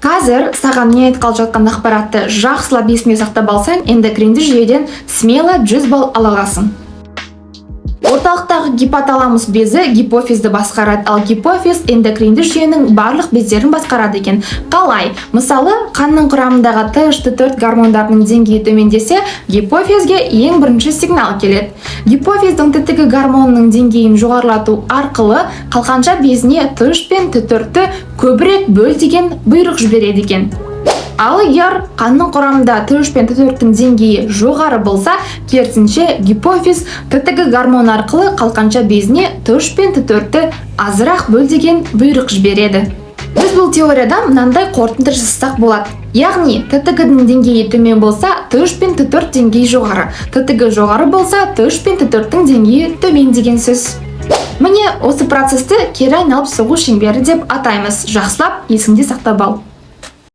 Қазір саған не айтқалы жатқан ақпаратты жақсылап есіңде сақтап алсаң, эндокринді жүйеден смело 100 балл ала аласың. Орталықтағы гипоталамус безі гипофизді басқарады, ал гипофиз эндокринді жүйенің барлық бездерін басқарады екен. Қалай? Мысалы, қанның құрамындағы Т3, Т4 гормондарының деңгейі төмендесе, гипофизге ең бірінші сигнал келеді. Гипофиздің ТТГ гормонының деңгейін жоғарылату арқылы қалқанша безіне Т3 пен Т4-ті көбірек бөл деген бұйрық жібереді екен. Ал егер қанның құрамында Т3 пен Т4-тің деңгейі жоғары болса, керісінше, гипофиз ТТГ гормоны арқылы қалқанша безіне Т3 пен Т4-ті азырақ бөл деген бұйрық жібереді. Біз бұл теориядан мынандай қорытынды жасасақ болады. Яғни ТТГ-дің деңгейі төмен болса, Т3 пен Т4 деңгейі жоғары. ТТГ жоғары болса, Т3 пен Т4-тің деңгейі төмен деген сөз. Міне, осы процесті кері айналып соғу шеңбері деп атаймыз. Жақсылап есіңде сақтап ал.